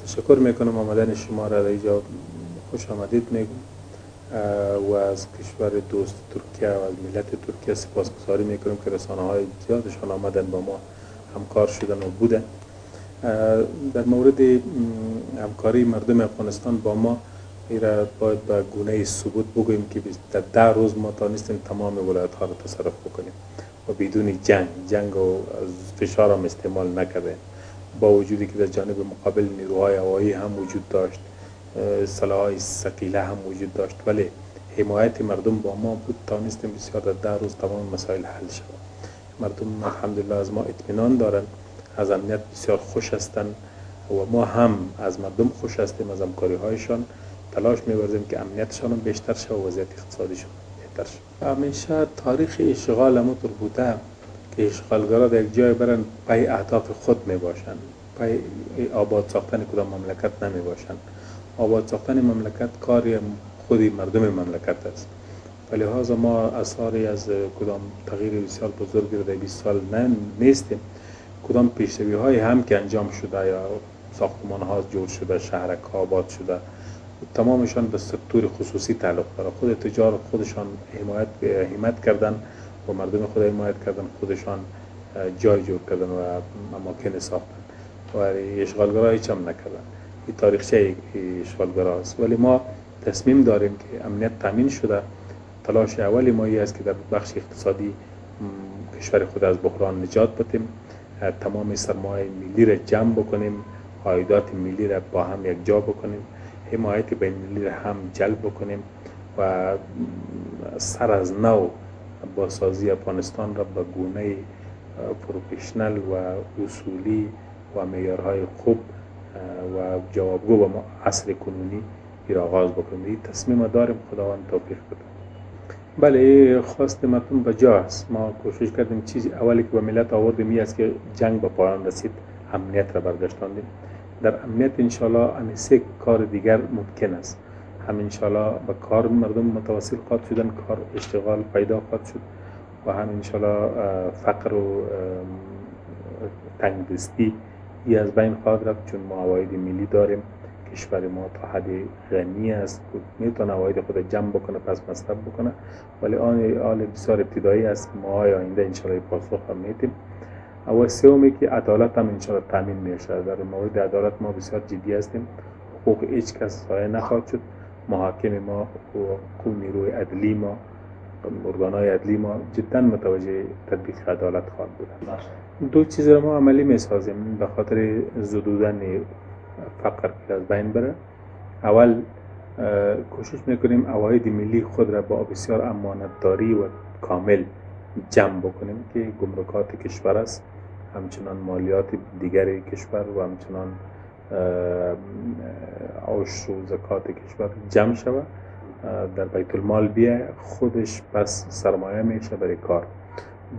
تشکر میکنم آمدن شما را در اینجا خوش آمدید میگم و از کشور دوست ترکیه و از ملت ترکیه سپاسگزاری میکنم که رسانه های زیادشان آمدن با ما همکار شدن و بودن. در مورد همکاری مردم افغانستان با ما، ایرا باید به گونه ثبوت بگوییم که در 10 روز ما تانستیم تمام ولایت ها را تصرف بکنیم و بدون جنگ و فشار هم استعمال نکردیم، با وجودی که در جانب مقابل نیروهای هوایی هم وجود داشت، سلاح‌های ثقیله هم وجود داشت، ولی حمایت مردم با ما بود، تانستیم بسیار در 10 روز تمام مسائل حل شود. مردم الحمدلله از ما اطمینان دارند، از امنیت بسیار خوش هستند و ما هم از مردم خوش هستیم، از همکاری هایشان تلاش می‌ورزیم که امنیتشان هم بیشتر شود و وضعیت اقتصادیشان بهتر شود. همیشه تاریخ اشغال همونطور بوده که اشغالگرا در یک جای برن پای اهداف خود میباشند، پای آباد ساختن کدام مملکت نمیباشند. آباد ساختن مملکت کاری خودی مردم مملکت است. فلهذا ما اثاری از کدام تغییر بسیار بزرگی را در 20 سال نیستیم. کدام پیشروی های هم که انجام شده یا ساختمان ها جور شده، شهرک ها آباد شده، تمامشان به سکتور خصوصی تعلق داره. خود تجار خودشان حمایت کردن و مردم خود حمایت کردن، خودشان جای جور کردن و اماکن ساختن و اشغالگرا هیچ هم نکردن. این تاریخچه اشغالگرا است. ولی ما تصمیم داریم که امنیت تامین شده. تلاش اولی ما این است که در بخش اقتصادی کشور خود از بحران نجات بدیم، تمام سرمایه ملی را جمع بکنیم، عایدات ملی را با هم یک جا بکنیم، حمایت بین المللی را هم جلب بکنیم و سر از نو بازسازی افغانستان را به گونه پروفشنل و اصولی و معیارهای خوب و جوابگو به عصر کنونی را آغاز بکنیم. این تصمیم داریم، خداوند توفیق بده. بله، خواست مردم به جا است. ما کوشش کردیم چیزی اولی که به ملت آوردیم این است که جنگ به پایان رسید، امنیت را برگشتاندیم. در امنیت انشالله همین سه کار دیگر ممکن است. هم انشالله به کار مردم متوسل خواهد شدن، کار اشتغال پیدا خواهد شد و هم انشالله فقر و تنگدستی ای از بین خواهد رفت، چون ما عواید ملی داریم، کشور ما تا حد غنی است، میتونه عواید خود جمع بکنه پس مصرف بکنه، ولی آن حال بسیار ابتدایی است. ما آینده انشالله پاسخ هم میتیم. و سومی که عدالت هم انشالله تامین میشه. در مورد عدالت ما بسیار جدی هستیم، حقوق هیچ کس ضایع نخواهد شد. محاکم ما و نیروی عدلی ما، ارگان‌های عدلی ما جدا متوجه تطبیق عدالت خواهد بود. دو چیز را ما عملی میسازیم به خاطر زدودن فقر که از بین بره. اول کوشش میکنیم عواید ملی خود را با بسیار امانتداری و کامل جمع بکنیم که گمرکات کشور است، همچنان مالیات دیگر کشور و همچنان عشر و زکات کشور جمع شود، در بیت المال بیه، خودش پس سرمایه میشه برای کار.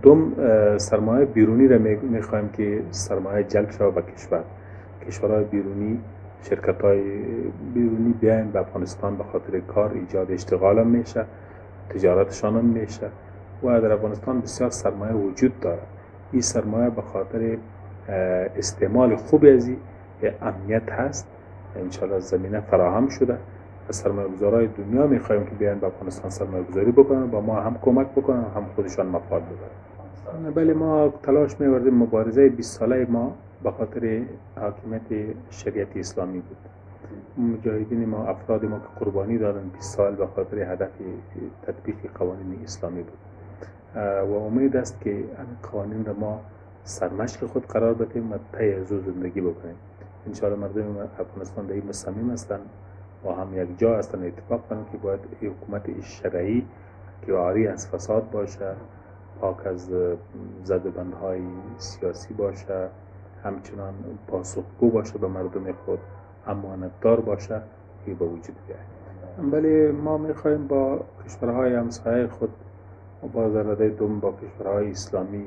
دوم، سرمایه بیرونی را میخوایم که سرمایه جلب شود به کشور. کشورهای بیرونی، شرکت‌های بیرونی بیاین به افغانستان به خاطر کار، ایجاد اشتغال هم میشه، تجارتشان هم میشه و در افغانستان بسیار سرمایه وجود داره. این سرمایه به خاطر استعمال خوب از امنیت هست، انشالله زمینه فراهم شده. از سرمایه‌گذارای دنیا میخوایم که بیان به افغانستان سرمایه‌گذاری بکنن، با ما هم کمک بکنن، هم خودشان مفاد ببرن. بله، ما تلاش می‌وردیم. مبارزه 20 ساله ما به خاطر حاکمیت شریعت اسلامی بود. مجاهدین ما، افراد ما که قربانی دادن 20 سال به خاطر هدف تطبیق قوانین اسلامی بود و امید است که این قوانین را ما سرمشق خود قرار بدیم و طی از او زندگی بکنیم. انشاءالله مردم افغانستان در این مصمم هستند، با هم یک جا هستند، اتفاق کنند که باید حکومت شرعی که عاری از فساد باشه، پاک از زد و بندهای سیاسی باشه، همچنان پاسخگو باشه به مردم خود، امانتدار باشه، که به وجود بیاید. بله، ما میخواهیم با کشورهای همسایه خود و با رده دوم با کشورهای اسلامی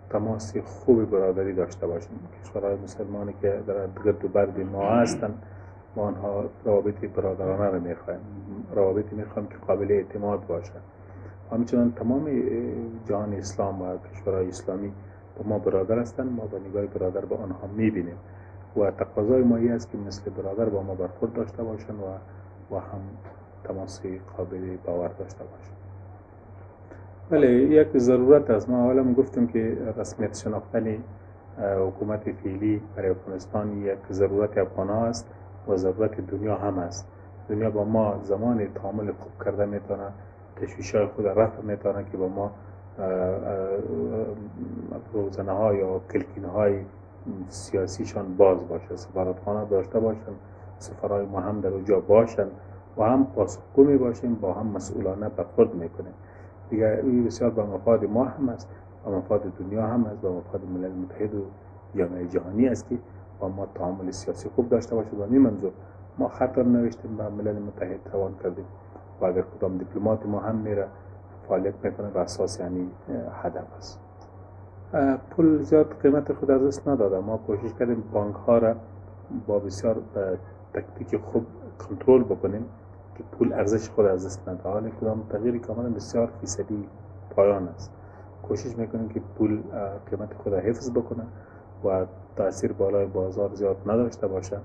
تماس خوب برادری داشته باشیم. کشورهای مسلمانی که در گرد و برد ما هستند، ما آنها روابط برادرانه را میخواهیم، روابطی میخواهیم که قابل اعتماد باشه. همچنان تمام جهان اسلام و کشورهای اسلامی با ما برادر هستند، ما با نگاه برادر به آنها میبینیم. و تقاضای ما این است که مثل برادر با ما برخورد داشته باشن و با هم تماس قابل باور داشته باشن. بله، یک ضرورت است. ما اولا گفتم که رسمیت شناختن حکومت فعلی برای افغانستان یک ضرورت افغان ها است و ضرورت دنیا هم است. دنیا با ما زمان تعامل خوب کرده میتونه، تشویش های خود رفع میتونه که با ما روزنه ها یا کلکین های سیاسیشان باز باشه، سفارتخانه داشته باشن، سفرهای ما هم در اونجا باشن و هم پاسخگو می باشیم، با هم مسئولانه برخورد میکنیم. دیگه این بسیار به مفاد ما هم است، به مفاد دنیا هم است، به مفاد ملل متحد و جامعه جهانی است که با ما تعامل سیاسی خوب داشته باشه. و این منظور ما خط نوشتیم به ملل متحد روان کردیم و اگر کدام دیپلمات ما هم میره فعالیت میکنه به اساس یعنی هدف است. پول زیاد قیمت خود از دست نداده. ما کوشش کردیم بانک ها را با بسیار تکتیک خوب کنترل بکنیم که پول ارزش خود از دست نده. حالا کدام تغییری که آمده بسیار فیصدی پایان است. کوشش میکنیم که پول قیمت خود را حفظ بکنه و تاثیر بالای بازار زیاد نداشته باشه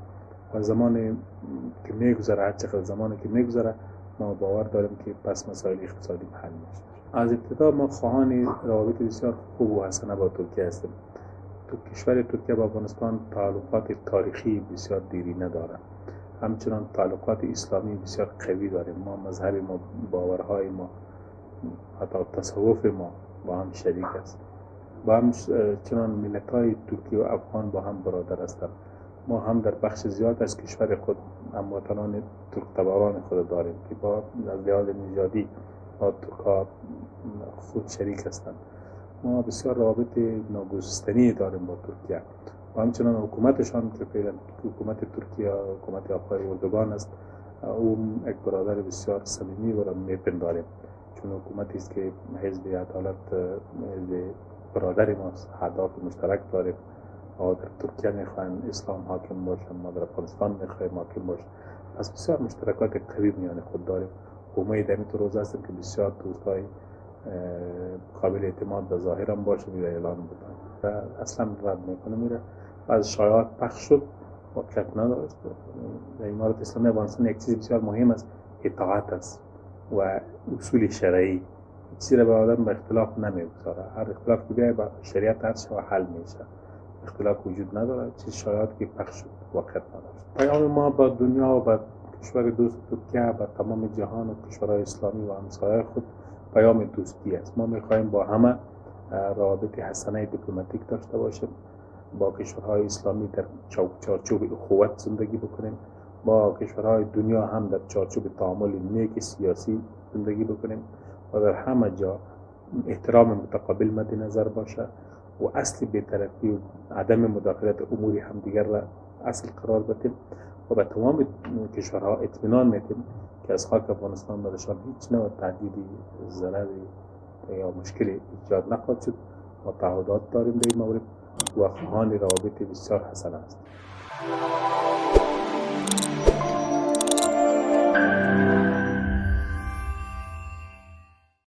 و زمانی که میگذره، هر چقدر زمانی که میگذره، ما باور داریم که پس مسائل اقتصادی حل میشه. از ابتدا ما خواهان روابط بسیار خوب و حسنه با ترکیه هستیم. تو کشور ترکیه با افغانستان تعلقات تاریخی بسیار دیری نداره، همچنان تعلقات اسلامی بسیار قوی داریم. ما مذهب ما، باورهای ما، حتی تصوف ما با هم شریک است. با هم چنان ملت‌های ترکیه و افغان با هم برادر هستند. ما هم در بخش زیاد از کشور خود هموطنان ترک تباران خود داریم که با از لحاظ نژادی با ترک‌ها خود شریک هستند. ما بسیار روابط ناگسستنی داریم با ترکیه و همچنان حکومتشان که فعلا حکومت ترکیه حکومت آقای اردوغان است، او یک برادر بسیار صمیمی و میپنداریم، چون حکومتی است که حزب عدالت حزب برادر ماست، اهداف مشترک داریم. ما در ترکیه میخوایم اسلام حاکم باشه، ما در افغانستان میخوایم حاکم باشه. پس بسیار مشترکات قوی میان خود داریم. امید در این روز هستیم که بسیار دوستای قابل اعتماد به ظاهرم باشه و اعلان بدن. اصلا رد میکنه میره. از شایعات پخش شد، واقعیت نداشت. در امارت اسلامی افغانستان یک چیز بسیار مهم است، اطاعت است و اصول شرعی. چیزی را به آدم به اختلاف نمیگذاره. هر اختلاف که بیای با شریعت هر شو حل میشه. اختلاف وجود نداره. چیز شایعات که پخش شد واقعیت نداشت. پیام ما با دنیا و با کشور دوست ترکیه، با تمام جهان و کشورهای اسلامی و همسایه خود پیام دوستی است. ما میخواهیم با همه روابط حسنه دیپلماتیک داشته باشیم، با کشورهای اسلامی در چارچوب اخوت زندگی بکنیم، با کشورهای دنیا هم در چارچوب تعامل نیک سیاسی زندگی بکنیم و در همه جا احترام متقابل مد نظر باشه و اصل بی‌طرفی و عدم مداخلت امور همدیگر را اصل قرار بدیم و به تمام کشورها اطمینان میدیم که از خاک افغانستان برایشان هیچ نوع تهدیدی، ضرری یا مشکلی ایجاد نخواهد شد. ما تعهدات داریم در این مورد و خواهان روابط بسیار حسنه هستیم.